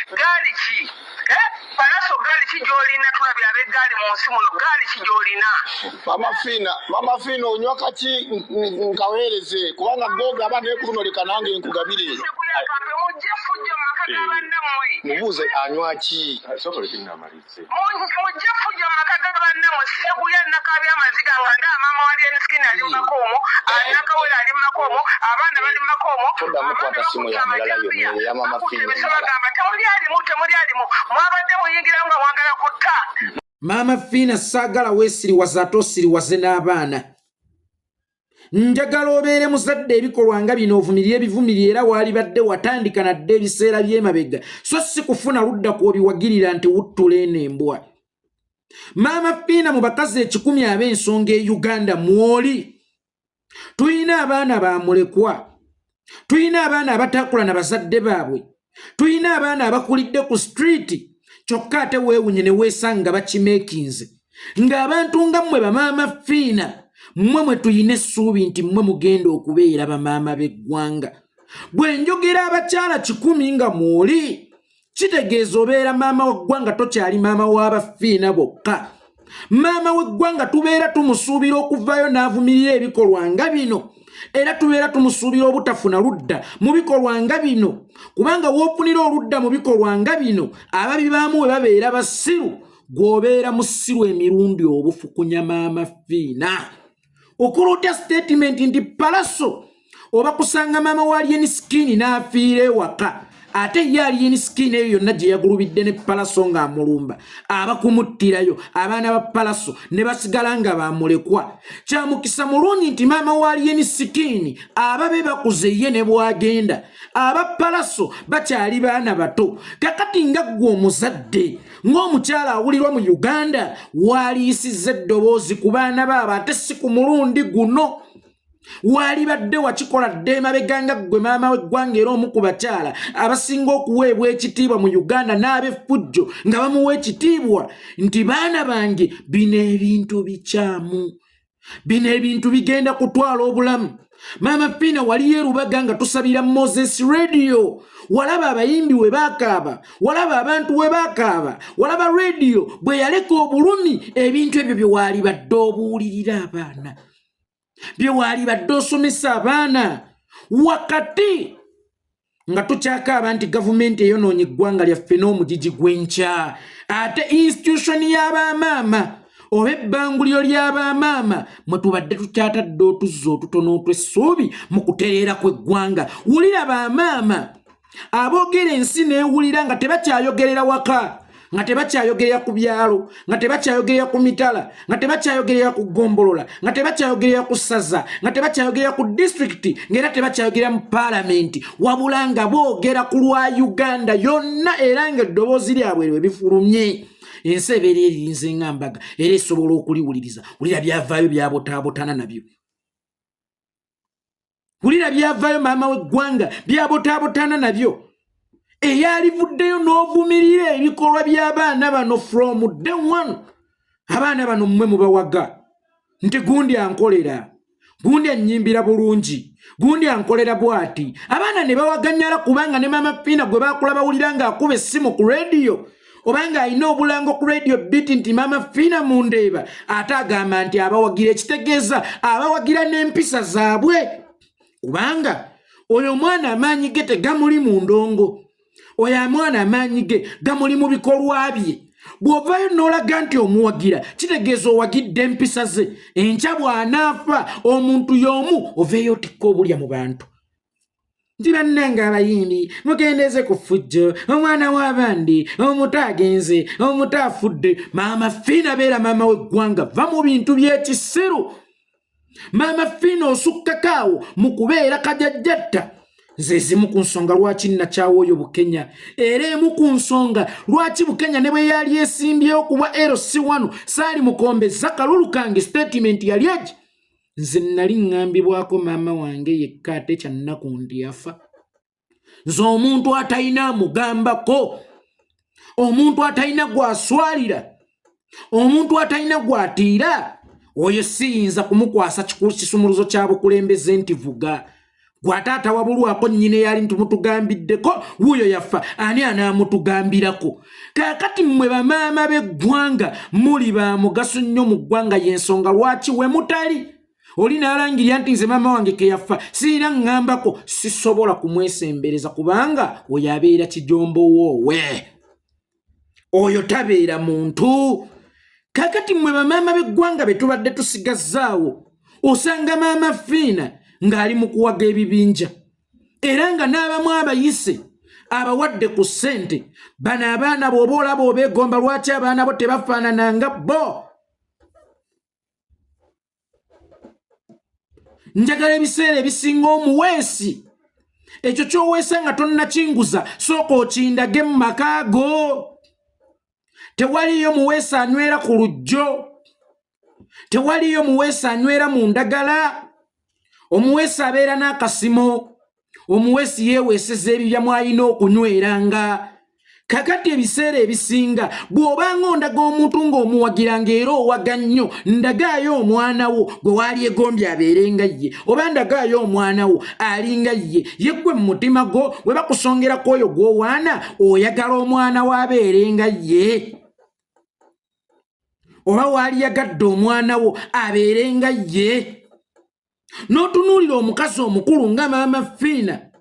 Gaali ki? Eh, Pallaso, gaali ki gy'olina? Tulabye ab'eggaali mu nsi muno, gaali ki gy'olina? Mama Fiina, Mama Fiina, onywa kaki nkaweereze? Kubanga gogaba naye ku luno leka nange nkugabire. Sekuyakambe, mujje effujjo mu maka ga bannammwe. Mubuuze anywa ki. Mujje effujjo mu maka ga bannammwe. Seguya nakaabya amaziga nga ndaba maama wa Alien Skin ali mu maka omwo, Nakawere ali mu maka omwo, abaana bali mu maka omwo. Toddamu Abaana kukwata simu bakutte ya mulala amajambiya, yonna, eya Mama bakutte Fiina ebiso, emala. Bagamba temuli alimu, temuli alimu. Mwabadde muyingiramu nga mwagala kutta. Maama Fiina, saagala weesiriwaza ate osiriwaze n'abaana. Njagala obeere muzadde, ebikolwa nga bino ovumirire ebivumirire, era waalibadde watandika nadde ebiseera by'emabega, so si kufuna ludda kw'obiwagirira nti wuttula eno embwa. Maama Fiina, mu bakazi 100 ab'ensonga e Uganda mwoli. Tulina abaana bamulekwa, tulina abaana abatakula na bazadde baabwe, tulina abaana abakulidde ku street, kyokka ate weewunye ne weesanga bakimeekinze ng'abantu nga mmwe bamaama Fiina. Mmwe mwe tuyina essuubi nti mmwe mugenda okubeera bamaama b'eggwanga. Bwe njogera abakyala 100 nga mwoli, kitegeeza obeera maama wa ggwanga, tokyali maama w'abafiina bokka. Maama w'eggwanga tubeera tumusuubira okuvaayo n'avumirira ebikolwa nga bino, era tubeera tumusuubira obutafuna ludda mu bikolwa nga bino, kubanga w'ofunira oludda mu bikolwa nga bino, ababibaamu bwe babeera basiru, gw'obeera musiru emirundi obufukunya. Maama Fiina, okola otya statement nti Pallaso oba kusanga maama wa Alien Skin n'afiira ewaka, ate ye Alien Skin eyo yonna gye yagulubidde ne Pallaso ng'amulumba aba kumuttirayo, abaana ba Pallaso ne basigala nga bamulekwa? Kyamukisa mulungi nti maama wa Alien Skin ababe bakuze, ye ne bw'agenda aba Pallaso bakyali baana bato. Kakati nga ggwe omuzadde, ng'omukyala awulirwa mu Uganda, waaliyisizza eddoboozi ku baana baabo, ate si ku mulundi guno. Waalibadde wakikola dda emabega nga ggwe maama w'eggwanga era omu ku bakyala abasinga okuweebwa ekitiibwa mu Uganda, n'ab'effujjo nga bamuwa ekitiibwa, nti baana bange, bino ebintu bikyamu, bino ebintu bigenda kutwala obulamu. Maama Fiina, waliyo erubaga nga tusabira Moses Radio, walaba abayimbi we bakaaba, walaba abantu we bakaaba, walaba radio bwe yaleka obulumi. Ebintu ebyo bye waalibadde obuulirira abaana, bye waalibadde osomesa abaana, wakati nga tukyakaaba nti gavumenti eyonoonya eggwanga lyaffe n'omugigi gw'enkya, ate institution y'abamaama oba ebbanguliro ly'abamaama mwe tubadde tukyatadde otuzza otutono otw'essuubi mu kutereera kw'eggwanga. Wulira bamaama aboogera ensi neewulira, nga tebakyayogerera waka, nga tebakyayogerera ku byalo, nga tebakyayogerera ku mitala, nga tebakyayogerera ku ggombolola, nga tebakyayogerera ku ssaza, nga tebakyayogerera ku disitulikiti, ng'era tebakyayogerera mu paalamenti, wabula nga boogera ku lwa Uganda yonna, era nga eddoboozi lyabwe lwe bifulumye ensi ebeera erinze nga mbaga, era esobola okuliwuliriza. Wulira byavaayo byabotaabotana nabyo, wulira byavaayo maama w'eggwanga byabotaabotana nabyo. Eyalivuddeyo n'ovumirira ebikolwa by'abaana bano from day one, abaana bano mmwe mubawaga nti gundi ankolera, gundi annyimbira bulungi, gundi ankolera bw'ati, abaana ne bawaganyala, kubanga ne Maama Fiina gwe baakula bawulira ng'akuba essimu ku rediyo oba ng'alina obulango ku rediyo biti nti Maama Fiina mundeeba, ate agamba nti abawagira, ekitegeeza abawagira n'empisa zaabwe, kubanga oyo omwana amaanyi ge tegamuli mu ndongo, oyo omwana amaanyi ge gamuli mu bikolwa bye. Bw'ovaayo n'olaga nti omuwagira, kitegeeza owagidde empisa ze. Enkya bw'anaafa, omuntu y'omu oveeyo otikka obulya mu bantu nti bannange abayimbi mukendeeze ku ffujjo, omwana w'abandi omuto agenze, omuto afudde. Maama Fiina, beera maama w'eggwanga, va mu bintu by'ekisiru. Maama Fiina, osukkako awo mu kubeera kajajjatta. Nze ezimu ku nsonga lwaki nakyawa oyo Bukenya, era emu ku nsonga lwaki Bukenya ne bwe yali esimbyewo kuba LC1 saali mukombeza kalulu kange, statement yali egi: nze nali ŋŋambibwako maama wange yekka, ate kyannaku nti yafa. Nze omuntu atalina amugambako, omuntu atalina gwaswalira, omuntu atalina gwatiira, oyo siyinza kumukwasa kisumuluzo kya bukulembeze nti vuga. Gwe ate atawabulwako nnyina eyali nti mutugambiddeko wuuyo yafa, ani anaamutugambirako? Kaakati mmwe bamaama b'eggwanga muli ba mugaso nnyo mu ggwanga, y'ensonga lwaki we mutali oli n'alangirira nti nze maama wange keyafa sirina ŋŋambako, sisobola kumwesembereza kubanga oyo abeera kijombo woowe, oyo tabeera muntu. Kakati mmwe bamaama b'eggwanga be tubadde tusigazzaawo, osanga maama Fiina ng'ali mu kuwaga ebibinja era nga n'abamu abayise abawadde ku ssente. Bano abaana bw'oba olaba obeegomba, lwaki abaana bo tebafaanana nga bo? Njagala ebiseera ebisinga omuweesi ekyo kyoweesa nga tonnakinguza, sooka okindage mu maka go. Tewaliyo muweesa anywera ku lujjo, tewaliyo muweesa anywera mu ndagala. Omuweesa abeera n'akasimo, omuweesi yeeweeseza ebibya mwalina okunyweranga. Kakati ebiseera ebisinga bw'obanga ondaga omuntu ng'omuwagira ng'era owaga nnyo, ndagaayo omwana wo gwe waalyegombye abeere nga ye, oba ndagaayo omwana wo alinga ye. Ye ggwe mu mutima gwo we bakusongerako oyo gw'owaana, oyagala omwana wo abeere nga ye, oba waaliyagadde omwana wo abeere nga ye? N'otunuulira omukazi omukulu nga maama Fiina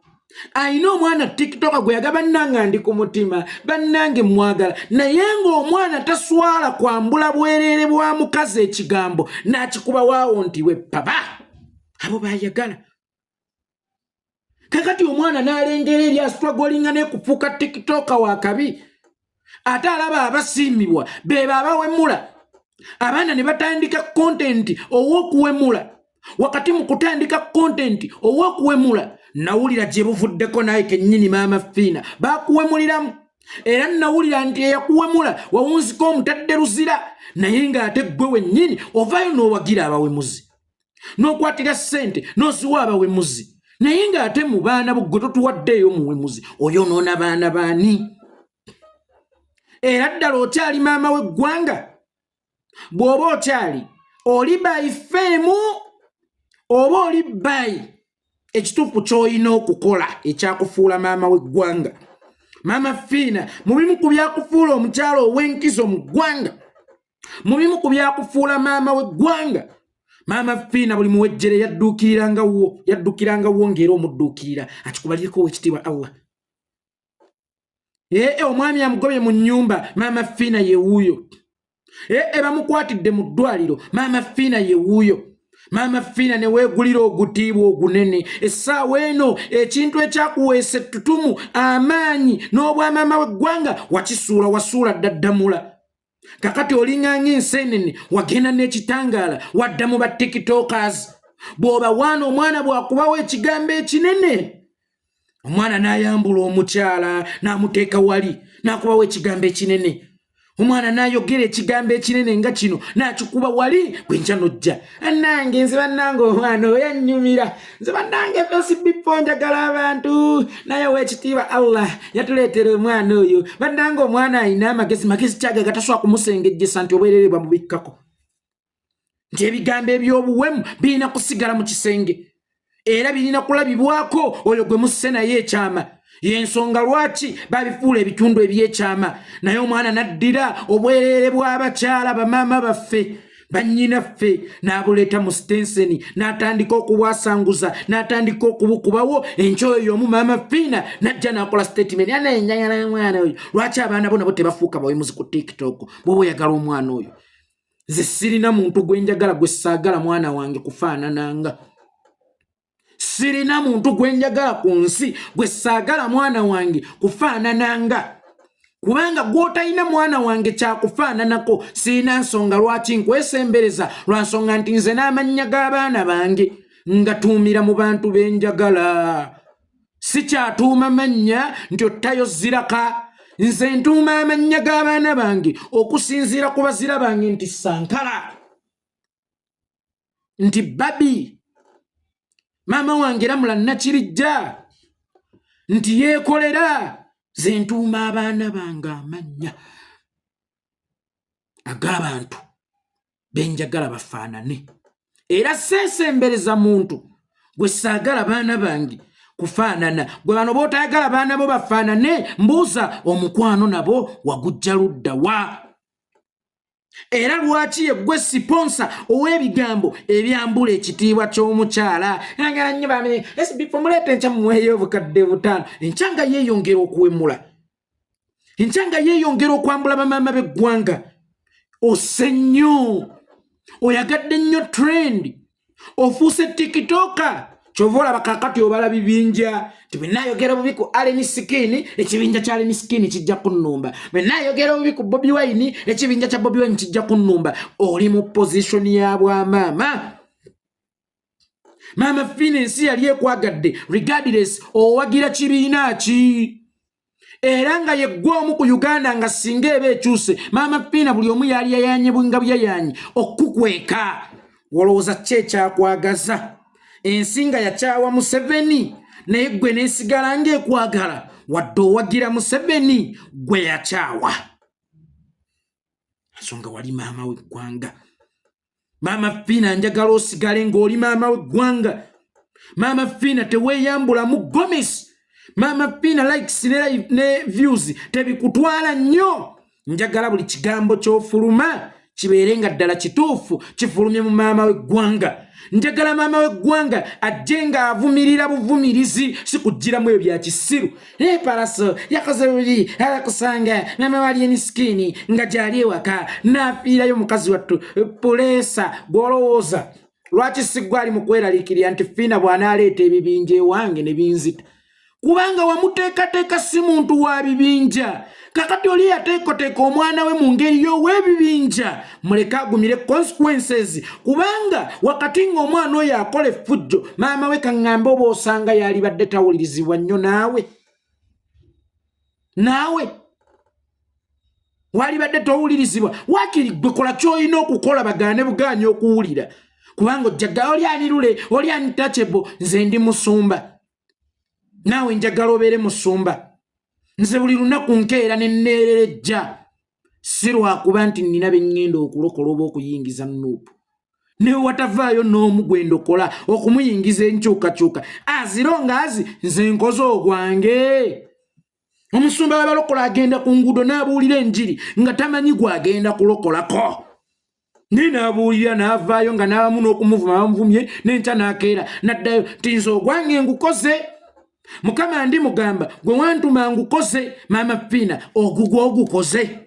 alina omwana tiktoka gwe yaga, bannange ndi ku mutima, bannange mwagala, naye ng'omwana taswala kwambula bwereere bwa mukazi, ekigambo n'akikuba waawo nti we papa abo bayagala. Kakati omwana n'alengera eri asitwagolinga n'ekufuuka tiktoka wakabi, ate alaba abasiimibwa beba abawemula. Abaana ne batandika kontenti ow'okuwemula. Wakati mu kutandika kontenti ow'okuwemula, nawulira gye buvuddeko naye kennyini maama Fiina bakuwemuliramu, era nawulira nti eyakuwemula wawunzika omutadde luzira, naye ng'ate ggwe wennyini ovaayo n'owagira abawemuzi, n'okwatira ssente n'oziwa abawemuzi, naye ng'ate mu baana bo ggwe totuwaddeeyo muwemuzi. Oyonoona baana baani? Era ddala okyali maama w'eggwanga? Bw'oba okyali, oli by fame oba oli by ekituufu ky'olina okukola ekyakufuula maama w'eggwanga? Maama Fiina, mu bimu ku byakufuula omukyalo ow'enkizo mu ggwanga, mu bimu ku byakufuula maama w'eggwanga, maama Fiina, buli muwejjere yadduukiriranga wo, yaddukiranga wo ng'era omudduukirira akikubalireko owekitiibwa Allah. Ee, omwami amugobye mu nnyumba, maama Fiina yewuuyo. Ee, bamukwatidde mu ddwaliro, maama Fiina yewuuyo. Maama Fiina ne weegulira ogutiibwa ogunene. Essaawa eno ekintu ekyakuweesa ettutumu, amaanyi n'obwamaama w'eggwanga wakisuula, wasuula ddaddamula. Kakati olinganga enseenene, wagenda n'ekitangaala, wadda mu ba tiktokers. Bw'oba waana omwana bw'akubawo ekigambo ekinene, omwana n'ayambula omukyala n'amuteeka wali n'akubawo ekigambo ekinene, omwana n'ayogera ekigambo ekinene nga kino n'akikuba wali, bwenkya nojja, annange nze bannange omwana oyo annyumira, nze bannange fesibipo njagala abantu, naye owekitiibwa Allah yatuleetera omwana oyo, bannange omwana alina amagezi, magezi kyagaga tasobola kumusengejjesa nti obwerere bwamubikkako, nti ebigambo eby'obuwemu birina kusigala mu kisenge era birina kulabibwako oyo gwe musse naye ekyama. Yensonga lwaki babifuula ebitundu ebyekyama. Naye omwana n'addira obwereere bw'abakyala, bamaama baffe, bannyinaffe, n'abuleeta mu sitenseni n'atandika okubwasanguza n'atandika okubukubawo. Enkyoyo y'omu maama Fiina n'ajja n'akola sitatimenti, anaye njagala omwana oyo. Lwaki abaana bo nabo tebafuuka bawemuzi ku TikTok? Bw'oba oyagala omwana oyo, nze sirina muntu gwe njagala gwe saagala mwana wange kufaanananga. Sirina muntu gwe njagala ku nsi gwe saagala mwana wange kufaanananga, kubanga gw'otalina mwana wange kyakufaananako, sirina nsonga lwaki nkwesembereza, lwa nsonga nti nze n'amannya g'abaana bange ngatuumira mu bantu be njagala. Sikyatuuma mannya nti ottayo ziraka. Nze ntuuma amannya g'abaana bange okusinziira ku bazira bange, nti Sankara, nti Babi, maama wange Ramula Nakirijja, nti yeekolera. Ze ntuuma abaana bange amannya ag'abantu benjagala bafaanane, era seesembereza muntu. Gwe saagala baana bange kufaanana. Gwe bano bootayagala baana bo bafaanane, mbuuza omukwano nabo wagujja ludda wa? Era lwaki yeggwe siponsa ow'ebigambo ebyambula ekitiibwa ky'omukyala? Agala nnyo bamire sbifo muleeta enkya mumuweeyo 5000. Enkya nga yeeyongera okuwemula, enkya nga yeeyongera okwambula bamaama b'eggwanga. Ose nnyo, oyagadde nnyo trend, ofuuse tikitoka. Kyova olaba kakati obala bibinja nti bwenayogera bubi ku Alien Skin, ekibinja kya Alien Skin kijja kunnumba, bwenayogera bubi ku Bobi Wine, ekibinja kya Bobi Wine kijja kunnumba. Oli mu position ya bwamaama. Maama Fiina, ensi yali ekwagadde regardless owagira kibiina ki, era nga yeggwa omu ku Uganda nga singa eba ekyuse, Maama Fiina, buli omu yali yayanye bwinga buyayanye okukukweka. Olowooza ki ekyakwagaza ensi nga yakyawa Museveni, naye gwe neesigala ng'ekwagala wadde owagira Museveni gwe yakyawa? Ensonga wali maama w'eggwanga. Maama Fiina, njagala osigale ng'oli maama w'eggwanga. Maama Fiina, teweeyambulamu gomesi. Maama Fiina, likes ne views tebikutwala nnyo. Njagala buli kigambo ky'ofuluma kibeere nga ddala kituufu, kifulumye mu maama w'eggwanga. Njagala maama w'eggwanga ajje ng'avumirira buvumirizi, si kugiramu ebyo bya kisiru. Naye Pallaso yakoze bubi akusanga maama wa Alien Skin nga gyali ewaka n'afiirayo mukazi wattu puleesa. Gw'olowooza lwaki siggwa ali mu kweraliikirira nti Fiina bw'anaaleeta ebibinja ewange ne binzita? Kubanga wamuteekateeka si muntu wa bibinja. Kakati oli yateekateeka omwana we mu ngeri y'ow'ebibinja, muleke agumire consequences, kubanga wakati ng'omwana oyo akola effujjo, maama we kaŋŋambe oba osanga yalibadde tawulirizibwa nnyo. Naawe walibadde towulirizibwa. Wakiri gwe kola ky'olina okukola, bagaane bugaanye okuwulira, kubanga ojjaga oli anirule oli untouchable. Nze ndi musumba, naawe njagala obeere musumba. Nze buli lunaku nkeera ne neererejja, si lwakuba nti nnina be ŋŋenda okulokola oba okuyingiza NUP, ne watavaayo n'omu gwe ndokola okumuyingiza enkyukakyuka, aziro ngaazi nze nkoze ogwange. Omusumba w'abalokola agenda ku nguudo n'abuulira enjiri nga tamanyi gw'agenda kulokolako, naye n'abuulira n'avaayo nga n'abamu n'okumuvuma bamuvumye, n'enkya n'akeera n'addayo nti nze ogwange ngukoze, Mukama ndi mugamba gwe wantuma ngukoze. Maama Fiina, ogugwo ogukoze.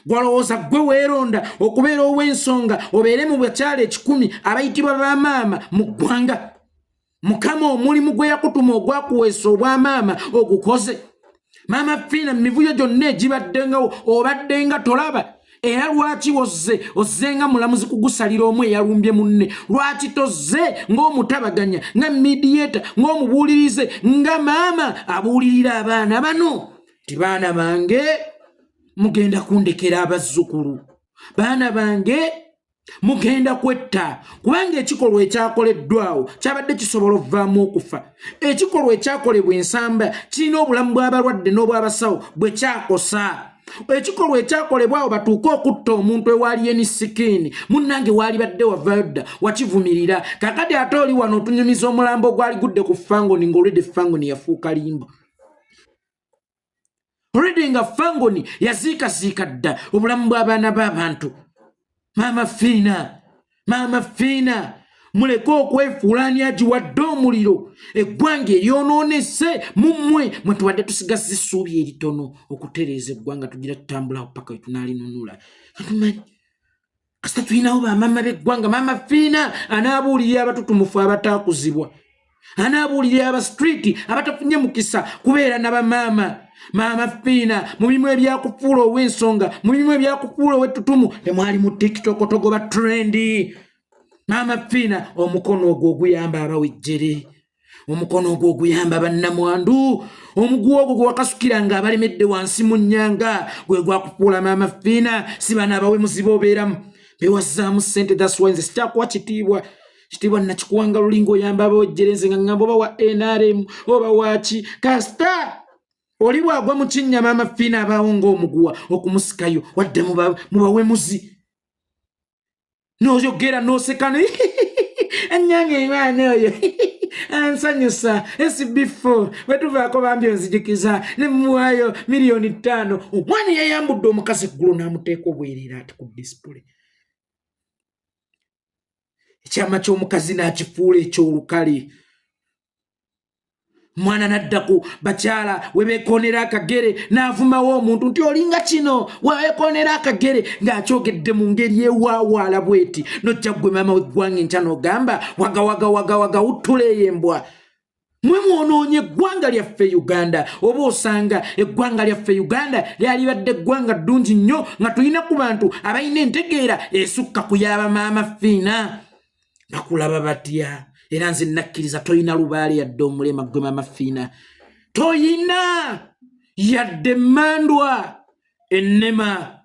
Gwalowooza gwe weeronda okubeera ow'ensonga, obeere mu bakyala 100 abayitibwa bamaama mu ggwanga. Mukama omulimu gwe yakutuma ogwakuweesa obwamaama ogukoze. Maama Fiina, mu mivuyo gyonna egibaddengawo obaddenga tolaba, era lwaki wozze ozzenga mulamuzi kugusalira omu eyalumbye munne? Lwaki tozze ng'omutabaganya, nga mediator, ng'omubuulirize, nga maama abuulirira abaana bano ti baana bange mugenda kundekera abazzukulu, baana bange mugenda kwetta? Kubanga ekikolwa ekyakoleddwawo kyabadde kisobola okuvaamu okufa. Ekikolwa ekyakolebwa ensamba kirina obulamu bw'abalwadde n'obw'abasawo bwe kyakosa. Ekikolwa ekyakolebwawo batuuke okutta omuntu ewa Alien Skin, munnange, waali badde wavayo dda wakivumirira. Kakati ate oli wano otunyumiza omulambo ogwali gudde ku fangoni, ng'olwedde fangoni yafuuka limbo already, nga fangoni yaziikaziika dda obulamu bw'abaana b'abantu. Maama Fiina, Maama Fiina, muleke okwefuula ani agiwadde omuliro. Eggwanga eryonoonese mummwe mwe tubadde tusigazza essuubi eritono okutereeza eggwanga. Tugira tutambulawo paka we tunaalinunula. Tumanyi kasita tulinawo bamama b'eggwanga. Maama Fiina anaabuulirira abatutumufu abataakuzibwa, anaabuulirira aba street abatafunye mukisa kubeera na bamaama. Maama Fiina, mu bimu ebyakufuula ow'ensonga, mu bimu ebyakufuula ow'ettutumu, temwali mu TikTok togoba trend. Maama Fiina, omukono ogwo oguyamba abawejjere, omukono ogwo oguyamba bannamwandu, omuguwa ogwo gwe wakasukira nga abalemedde wansi mu nnyanga gwe gwakufuula Maama Fiina. Si bano abawemuzi b'obeeramu bewazzaamu ssente. That's why nze sikyakuwa kitiibwa. Kitiibwa nakikuwanga luli ng'oyamba abawejjere, nze nga ŋŋamba oba wa NRM oba waki, kasita oli bw'agwa mu kinnya, Maama Fiina abaawo ng'omuguwa okumusikayo wadde mu bawemuzi. Noyogera nosekano Anyange mwana oyo ansanyusa. SB4 bwetuvaako bambi onzijukiza ne muwaayo 5 miliyoni. Omwana yayambudde omukazi eggulo n'amuteeka obwereera ati ku display, ekyama ky'omukazi n'akifuula ekyolukale. Mwana nadda ku bakyala we beekoonera akagere n'avumawo omuntu nti olinga kino webeekoonera akagere, ng'akyogedde mu ngeri ewaawaala bweti. Nojja ggwe maama w'eggwanga enkya n'ogamba waga waga waga waga, wuttula eyo embwa. Mwe mwonoonye eggwanga lyaffe Uganda. Oba osanga eggwanga lyaffe Uganda lyalibadde eggwanga ddungi nnyo nga tulina ku bantu abalina entegeera esukka ku y'abamaama Fiina. Bakulaba batya? Era nze nakkiriza toyina lubaale yadde omulema. Gwe maama Fiina toyina yadde emmandwa ennema.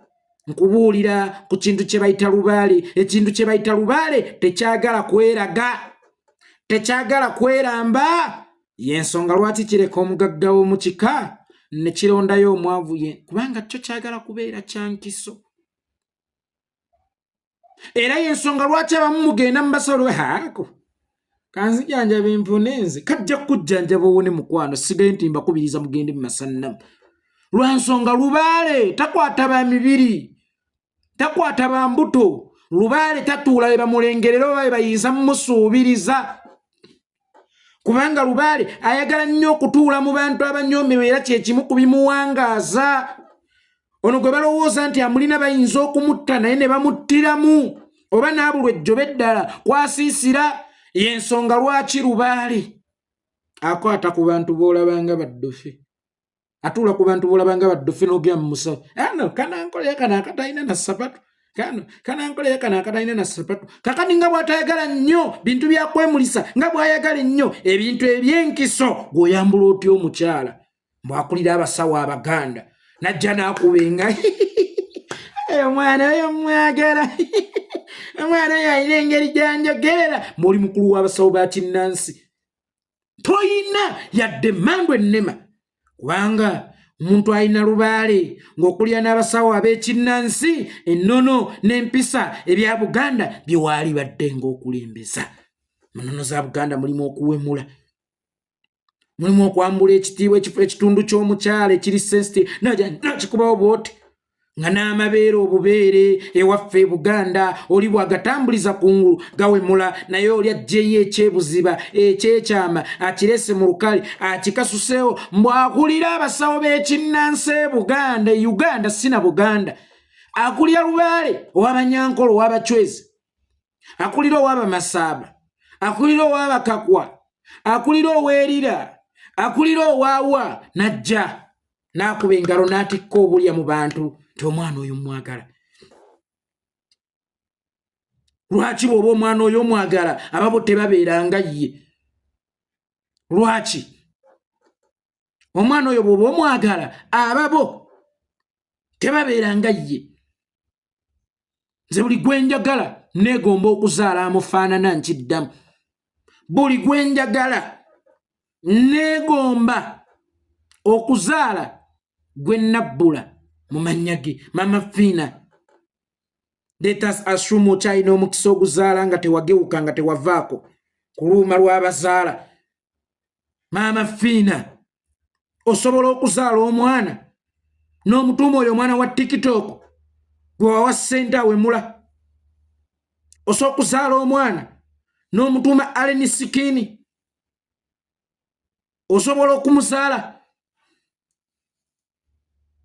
Nkubuulira ku kintu kye bayita lubaale. Ekintu kye bayita lubaale tekyagala kweraga, tekyagala kweramba. Yensonga lwaki kireka omugagga w'omu kika ne kirondayo omwavu ye, kubanga kyo kyagala kubeera kyankiso. Era yensonga lwaki abamu mugenda mubasawo haako kanzijanjaba envune nze kajja kukujjanjaba owone. Mukwano, sigaye nti mbakubiriza mugende mu masannamu, lwa nsonga lubaale takwata ba mibiri, takwata ba mbuto. Lubaale tatuula be bamulengerera oba be bayinza mumusuubiriza, kubanga lubaale ayagala nnyo okutuula mu bantu abanyoomerwa, era kyekimu ku bimuwangaaza. Ono gwe balowooza nti amulina bayinza okumutta naye ne bamuttiramu oba n'abulwa ejjoba eddala kwasiisira. Yensonga lwaki lubaale akwata ku bantu b'olabanga baddufe, atuula ku bantu b'olabanga baddufe. N'ogenda mu musawo, ano kanankoleyo kano akatalina na sapatu, kano kanankoleyo kano akatalina na sapatu. Kakati nga bw'atayagala nnyo bintu byakwemulisa, nga bw'ayagala ennyo ebintu ebyenkiso, gw'oyambula otya omukyala bw'akulira abasawo Abaganda najja n'akubenga omwana oyo mwagala, omwana oyo alina engeri gyanjogerera, ng'oli mukulu w'abasawo ba kinnansi, toyina yadde emmandu ennema? Kubanga omuntu alina lubaale ng'okulya n'abasawo ab'ekinnansi, ennono n'empisa ebya Buganda bye waali badde ng'okulembeza. Mu nnono za Buganda mulimu okuwemula, mulimu okwambula ekitiibwa, ekitundu ky'omukyala ekiri sensitive nakikubawo bwoti nga n'amabeere obubeere ewaffe e Buganda oli bw'agatambuliza kungulu gawemula. Naye oli ajjeyo ekyebuziba ekyekyama akirese mu lukale akikasuseewo, mbw'akulira abasawo b'ekinnansi e Buganda, e Uganda si na Buganda. Akulira lubaale ow'Abanyankolo, ow'Abacwezi, akulira ow'Abamasaaba, akulira ow'Abakakwa, akulira ow'erira, akulira owaawa, najja n'akuba engalo n'atikka obulya mu bantu nti omwana oyo mwagala. Lwaki bw'oba omwana oyo omwagala, ababo tebabeeranga ye? Lwaki omwana oyo bw'oba omwagala, ababo tebabeeranga ye? Nze buli gwe njagala neegomba okuzaala amufaanana. Nkiddamu, buli gwe njagala neegomba okuzaala gwe nabbula mu mannya ge. Mama Fiina, let us assume okyalina omukisa oguzaala nga tewagewuka, nga tewavaako ku luuma lw'abazaala. Maama Fiina, osobola okuzaala omwana n'omutuuma oyo omwana wa TikTok gwe wawa ssente awemula? Osobola okuzaala omwana n'omutuuma Alien Skin? Osobola okumuzaala,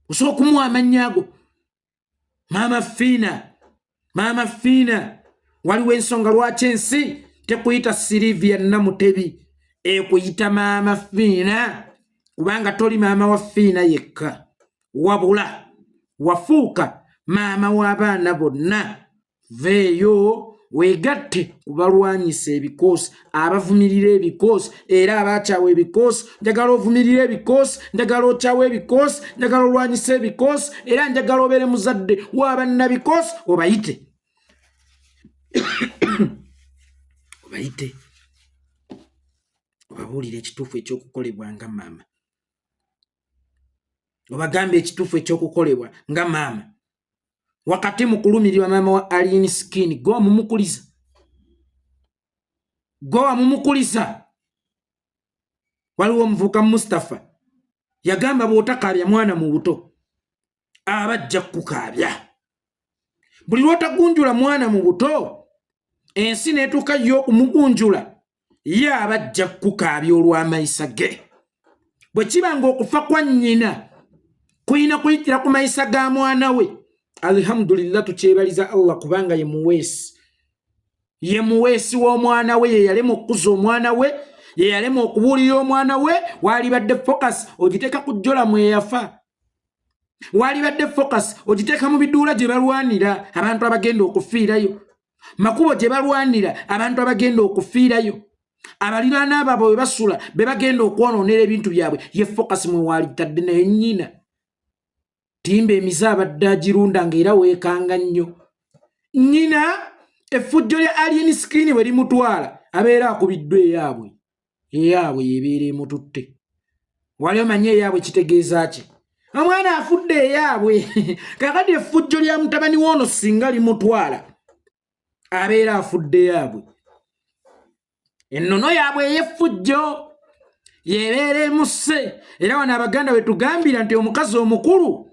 osobola okumuwa amannya ago? Maama Fiina, Maama Fiina, waliwo ensonga lwaki ensi tekuyita Silivia Namutebi, ekuyita Maama Fiina, kubanga toli maama wa Fiina yekka, wabula wafuuka maama w'abaana bonna. Veeyo weegatte ku balwanyisa ebikoosi, abavumirira ebikoosi era abakyawa ebikoosi. Njagala ovumirira ebikoosi, njagala okyawa ebikoosi, njagala olwanyisa ebikoosi, era njagala obeere muzadde w'abannabikoosi. Obayite, obayite, obabuulire ekituufu ekyokukolebwa nga maama, obagambe ekituufu ekyokukolebwa nga maama. Wakati mu kulumirirwa maama wa Alien Skin, gwe omumukuliza. Gwe wamumukulisa. Waliwo omuvubuka Mustapha yagamba bw'otakaabya mwana mu buto aba ajja kukukaabya. Buli lw'otagunjula mwana mu buto ensi n'etuuka yo okumugunjula ye aba ajja kukukaabya olw'amayisa ge. Bwe kiba ng'okufa kwa nnyina kulina kuyitira ku mayisa ga mwana we, alhamdulillah, tukyebaliza Allah kubanga ye muweesi, ye muweesi w'omwana we, ye yalema okukuza omwana we, ye yalema okubuulira omwana we. Waalibadde focus ogiteeka ku jjolamu eyafa, waalibadde focus ogiteeka mu biduula gye balwanira abantu abagenda okufiirayo, makubo gye balwanira abantu abagenda okufiirayo, abaliraana baabwe bwe basula be bagenda okwonoonera ebintu byabwe, ye focus mwe waalitadde. Naye nnyina timba emize abadde agirunda ng'era weekanga nnyo. Nnyina effujjo lya Alien Skin bwe limutwala abeera akubiddwa eyaabwe, eyaabwe yebeera emututte. Wali omanyi eyaabwe kitegeeza ki? Omwana afudde eyaabwe. Kakati effujjo lya mutabani woono singa limutwala abeera afudde eyaabwe, ennono yaabwe ey'effujjo yebeera emusse. Era wano Abaganda bwe tugambira nti omukazi omukulu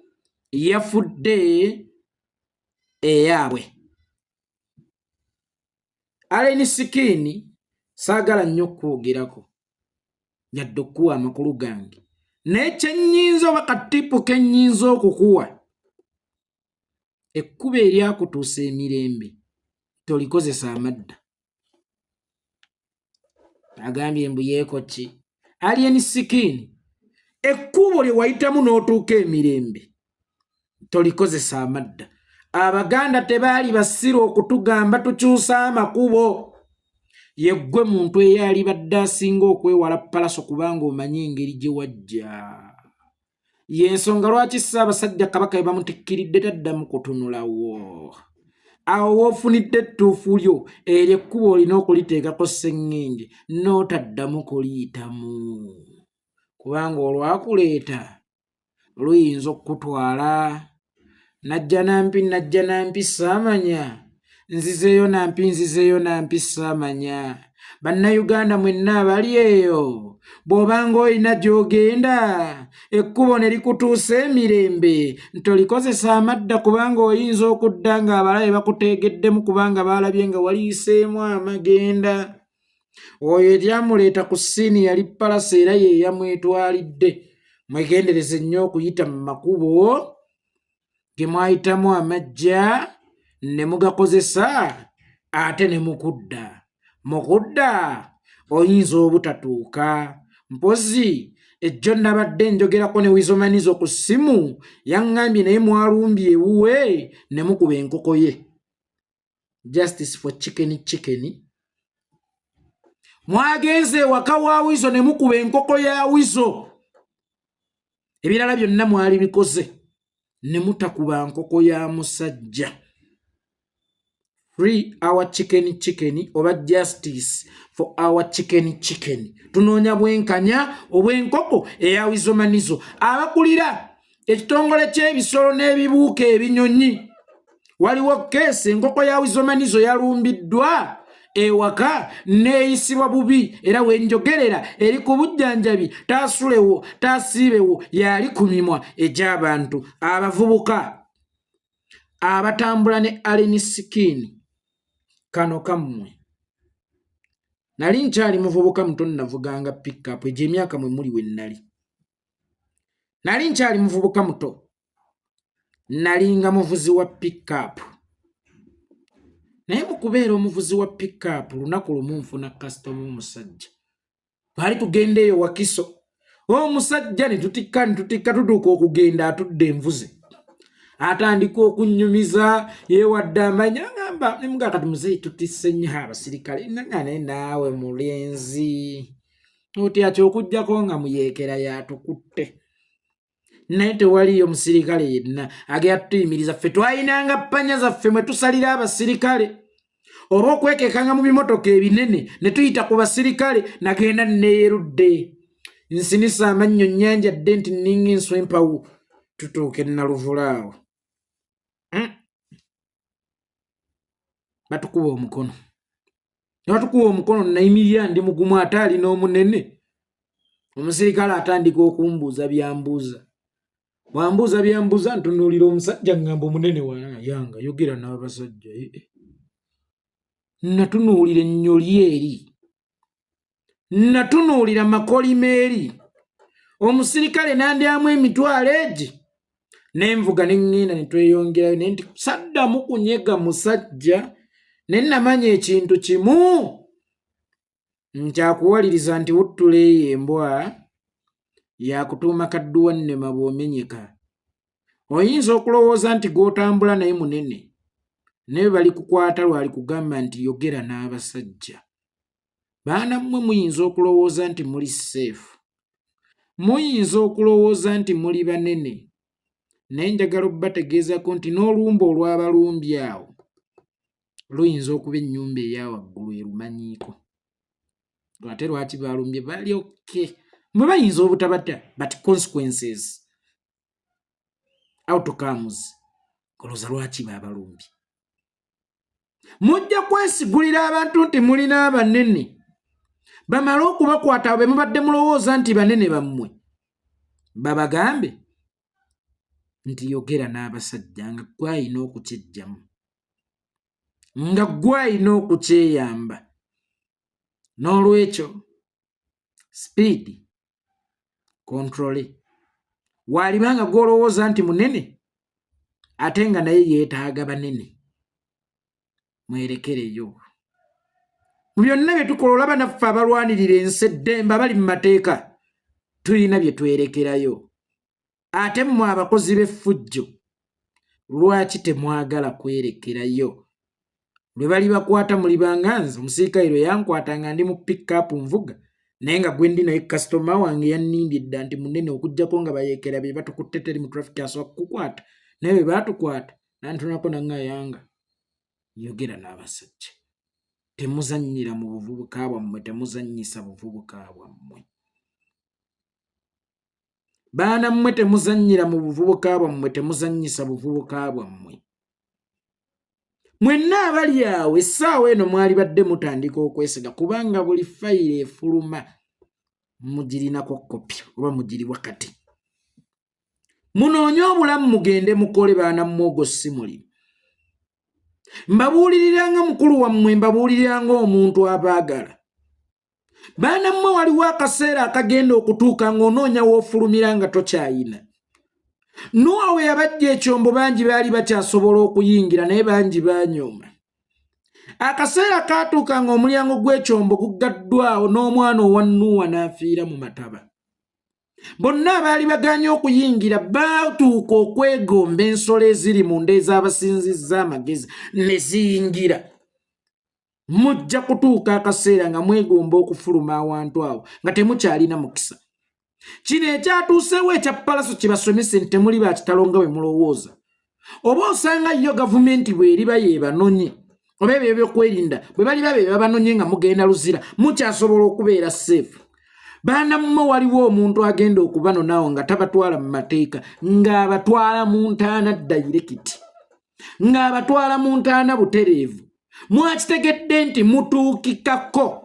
yafudde eyaabwe. Alien Skin, saagala nnyo okwogerako yadde okukuwa amakulu gange, naye kyennyinza oba katipu kennyinza okukuwa, ekkubo eryakutuusa emirembe tolikozesa amadda. Agambye mbu yeeko ki? Alien Skin, ekkubo lye wayitamu n'otuuka emirembe tolikozesa amadda. Abaganda tebaali basiru okutugamba tukyusa amakubo. Yeggwe muntu eyali badde asinga okwewala Palaso kubanga omanyi engeri gye wajja. Yensonga lwaki Ssaabasajja Kabaka bwe bamutikkiridde taddamu kutunulawo. Awo w'ofunidde ettuufu lyo, eryo ekkubo olina okuliteekako sseŋŋenge n'otaddamu kuliyitamu, kubanga olwakuleeta luyinza okukutwala. Najja nampi, najja nampi, saamanya nzizeeyo nampi, nzizeeyo nampi, saamanya. Bannayuganda mwenna abali eyo, bw'obanga olina gy'ogenda ekkubo ne likutuusa emirembe ntolikozesa amadda, kubanga oyinza okudda ng'abalabe bakuteegeddemu, kubanga baalabye nga waliyiseemu amagenda. Oyo eryamuleeta ku scene yali Palaso era ye yamwetwalidde. Mwegendereze nnyo okuyita mu makubo ge mwayitamu amajja ne mugakozesa ate ne mukudda mukudda oyinza obutatuuka. Mpozi ejjo nabadde njogerako ne Wizomanizo ku ssimu, yaŋŋambye naye mwalumbye ewuwe ne mukuba enkoko ye. Justice for Chicken Chicken. Mwagenze ewaka wa Wizo ne mukuba enkoko ya Wizo. Ebirala byonna mwali bikoze ne mutakuba nkoko ya musajja. Free our Chicken Chicken oba justice for our Chicken Chicken. Tunoonya bwenkanya obw'enkoko eya Wizomanizo. Abakulira ekitongole ky'ebisolo n'ebibuuka ebinyonyi, waliwo case, enkoko ya Wizomanizo yalumbiddwa ewaka neeyisibwa bubi, era wenjogerera eri ku bujjanjabi, taasulewo taasiibewo, yali ku mimwa egy'abantu. Abavubuka abatambula ne Alien Skin, kano kammwe. Nali nkyali muvubuka muto, navuganga pickup. Egyo emyaka mwe muli we nali nali nkyali muvubuka muto, nalinga muvuzi wa pickup. Naye mu kubeera omuvuzi wa pickup, lunaku lumu nfuna kasitoma omusajja. Twali tugenda eyo Wakiso, omusajja ne tutikka ne tutikka, tutuuka okugenda atudde envuze, atandika okunyumiza, yeewadde amanya, agamba nemugaa kati muzeeyi tutisse nnyo abasirikale nga naye naawe mulenzi otya kyokugjako nga muyeekera yatukutte, naye tewaliyo musirikale yenna agenda tutuyimiriza. Ffe twayinanga ppanya zaffe mwe tusalira abasirikale oba okwekekanga mu bimotoka ebinene ne tuyita ku basirikale. Nagenda neeyerudde, nsinisa amannyo nnyanja dde nti nninga enswa empawu. Tutuuka enaluvula awo, Batukuba omukono. Newatukuwa omukono nayimirira ndi mugumu ate alina omunene. Omusirikale atandika okumbuuza byambuuza. Bwambuuza byambuuza ntunuulira omusajja ngamba omunene yanga yogera n'abasajja. Eh, eh. Natunuulira ennyoli eri. Natunuulira makolima eri. Omusirikale nandyamu emitwalo egi. Nenvuga ne ŋŋenda ne tweyongerayo naye nti saddamu kunyega musajja ne namanya ekintu kimu nkyakuwaliriza nti wuttula eyo embwa yakutuuma kadduwa nnema bw'omenyeka. Oyinza okulowooza nti gw'otambula naye munene naye balikukwata lwalikugamba nti yogera n'abasajja. Baana mmwe muyinza okulowooza nti muli seefu, muyinza okulowooza nti muli banene, naye njagala obbategeezako nti n'olumba olw'abalumbi awo luyinza okuba ennyumba eya waggulu erumanyiiko. Ate lwaki balumbye bali oke mwe bayinza obutabatta but consequences outcomes olowooza lwaki babalumbye. Mujja kwesigulira abantu nti mulina abanene bamale okubakwata be mubadde mulowooza nti banene bammwe babagambe nti yogera n'abasajja nga gwayina okukyejjamu nga gwayina okukyeyamba. N'olwekyo speed control waliba nga gw'olowooza nti munene ate nga naye yeetaaga banene mwerekereyo mu byonna bye tukola. Olaba naffe abalwanirira ensi eddembe abali mu mateeka tulina bye twerekerayo. Ate mmwe abakozi b'effujjo lwaki temwagala kwerekerayo? Lwe bali bakwata mulibanga nze omusirikale lwe yankwata nga ndi mu pickup nvuga naye nga gwe ndi naye kasitoma wange yannimbye dda nti munene okuggyako nga bayeekera be batukutte teri mu traffic asobola kukukwata naye bwe baatukwata nantunako nangayanga yogera n'abasajja. Temuzannyira mu buvubuka bwammwe, temuzannyisa buvubuka bwammwe. Baana mmwe temuzannyira mu buvubuka bwammwe, temuzannyisa buvubuka bwammwe. Mwenna abali awo essaawa eno mwalibadde mutandika okwesiga kubanga buli fayiro efuluma mugirinako kopi oba mugiri wakati. Munoonye obulamu mugende mukole baana mmwe ogwo si mulimu. Mbabuulirira nga mukulu wammwe, mbabuulirira ng'omuntu abaagala. Baana mmwe waliwo akaseera akagenda okutuuka ng'onoonya w'ofulumira nga tokyayina. Nuwa we yabajja ekyombo bangi baali bakyasobola okuyingira naye bangi baanyooma. Akaseera kaatuuka ng'omulyango gw'ekyombo guggaddwawo n'omwana owa Nuwa n'afiira mu mataba. Bonna abaali bagaanye okuyingira baatuuka okwegomba ensolo eziri munda ez'abasinzizza amagezi ne ziyingira. Mujja kutuuka akaseera nga mwegomba okufuluma awantu awo nga temukyalina mukisa. Kino ekyatuuseewo ekya Palaso kibasomese nti temuli ba kitalo nga bwe mulowooza. Oba osanga yo gavumenti bw'eriba yeebanonye oba ebyo ebyokwerinda bwe baliba be babanonye nga mugenda Luzira mukyasobola okubeera seefu. Baana mmwe waliwo omuntu agenda okubanonawo nga tabatwala mu mateeka ng'abatwala mu ntaana dayirekiti ng'abatwala mu ntaana butereevu. Mwakitegedde nti mutuukikako.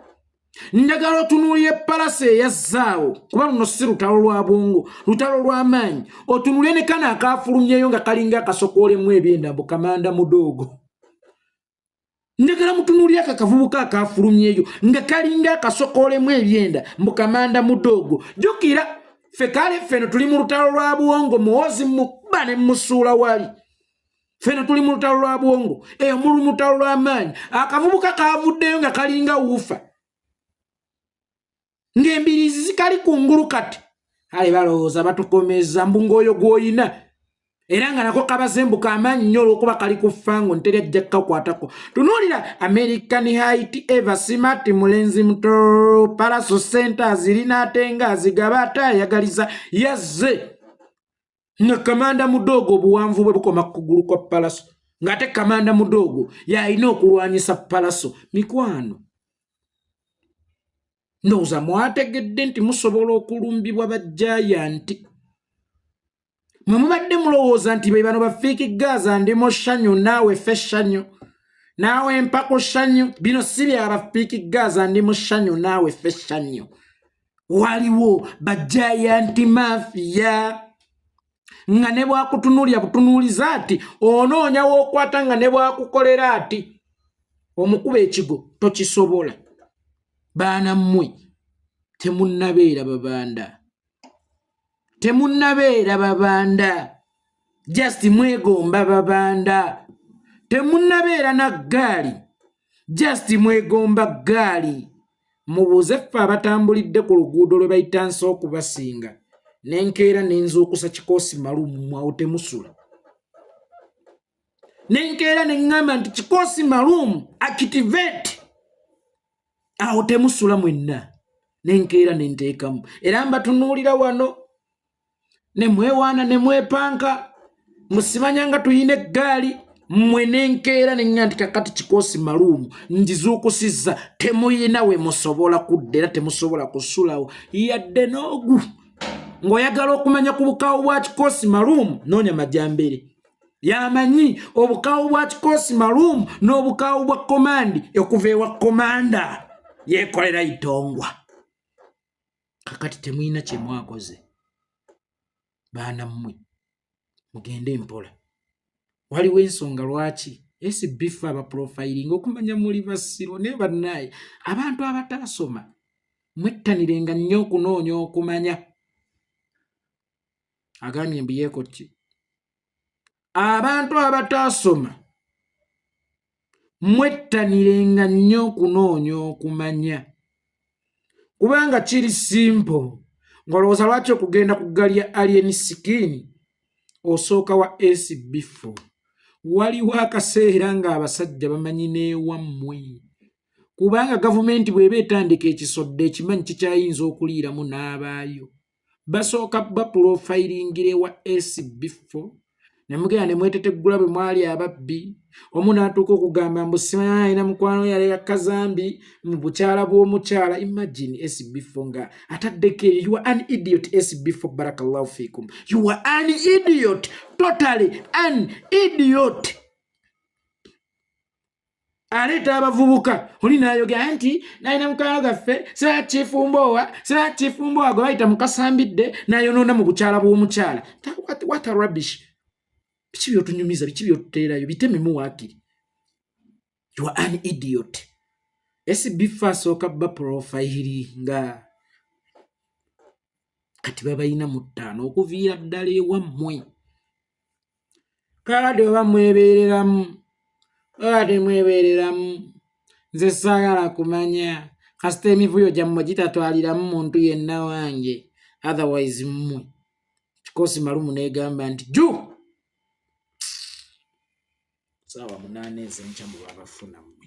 Njagala otunuulire Palasa eyazzaawo kuba luno si lutalo lwa bwongo, lutalo lw'amaanyi. Otunuulire ne kano akaafulumyeyo nga kalinga akasokoolemu ebyenda mbu kamanda mudoogo. Njagala mutunuulire ako akavubuka akaafulumyeyo nga kalinga akasokoolemu ebyenda mbu kamanda mudoogo. Jjukira ffe kale ffeno tuli mu lutalo lwa bwongo, Muhoozi mukuba ne musuula wali. Ffeno tuli mu lutalo lwa bwongo, eyo muli mu lutalo lw'amaanyi. Akavubuka kaavuddeyo nga kalinga wuufa ng'embiriizi zikali kungulu kati. Kale balowooza batukomeza mbu ng'oyo gw'oyina era nga nako kabaze mbu kamaanyi nnyo olw'okuba kali ku fango nteri ajja kukakwatako. Tunuulira American height eva smart mulenzi muto Palaso sente azirina ate nga azigaba ate ayagaliza yazze nga kamanda mudoogo obuwanvu bwe bukoma ku kugulu kwa Palaso ng'ate kamanda mudoogo y'alina okulwanyisa Palaso. Mikwano ndowooza mwategedde nti musobola okulumbibwa bajjayanti. Mwe mubadde mulowooza nti be bano bafiiki Gaza ndi mu ssanyu naawe ffe ssanyu. Naawe mpa ku ssanyu. Bino si bya bafiiki Gaza, ndi mu ssanyu naawe ffe ssanyu. Waliwo bajayanti mafiya nga ne bwakutunuulira butunuuliza ati onoonya w'okwata, nga ne bwakukolera ati omukuba ekigo tokisobola. Baana mmwe temunnabeera babanda, temunnabeera babanda, just mwegomba babanda. Temunnabeera na ggaali, just mwegomba ggaali. Mubuuze ffe abatambulidde ku luguudo lwe bayita nsi okubasinga, nenkeera nenzuukusa kikoosi malumu awo temusula, nenkeera neŋŋamba nti kikoosi malumu activate awo temusula mwenna, nenkeera nenteekamu era mbatunuulira wano ne mwewaana ne mwepanka musimanya nga tuyina eggaali mmwe, nenkeera neŋŋa nti kakati kikoosi maluumu ngizuukusizza, temuyina we musobola kudda era temusobola kusulawo yadde n'ogu. Ng'oyagala okumanya ku bukaawu bwa kikoosi maluumu, noonya majambere yamanyi obukaawu bwa kikoosi maluumu n'obukaawu bwa komandi okuva ewa komanda yeekolera itongwa. Kakati temulina kye mwakoze, baana mmwe, mugende mpola. Waliwo ensonga lwaki SB4 abaprofilinga okumanya muli basiru. Naye bannaaye abantu abataasoma mwettanirenga nnyo okunoonya okumanya. Agambye mbuyeeko ki? Abantu abataasoma mwettanirenga nnyo okunoonya okumanya, kubanga kiri simple. Ng'olowooza lwaki okugenda ku ggali ya Alien Skin osooka wa SB4? Waliwo akaseera ng'abasajja bamanyi n'ewammwe, kubanga gavumenti bw'eba etandika ekisodde ekimanyi kikyayinza okuliiramu n'abaayo, basooka bapulofayiringira ewa SB4 ne mugenda ne mweteteggula bwe mwali ababbi. Omu n'atuuka okugamba mbu simanya alina mukwano yaleka kazambi mu bukyala bw'omukyala. Imagine SB4 nga ataddeko ebyo. You are an idiot, SB4. Barakallahu fikum, you are an idiot, totally an idiot. Aleeta abavubuka oli n'ayogera nti nalina mukwano gaffe sina kifumboowa, sina kifumboowa gwe bayita mukasambidde, n'ayonoona mu bukyala bw'omukyala. What a rubbish! Biki byotunyumiza? Biki byotuteerayo? Bitememu waakiri. You are an idiot. SB4 asooka ba profile nga kati babayina mu ttaano okuviira ddala ewammwe. Kakati oba mwebeereramu oba temwebeereramu, nze saagala kumanya, kasita emivuyo gyammwe gitatwaliramu muntu yenna wange. Otherwise mmwe kikoosi malumu neegamba nti ju saawa 8 ez'enkya mu babafunamu.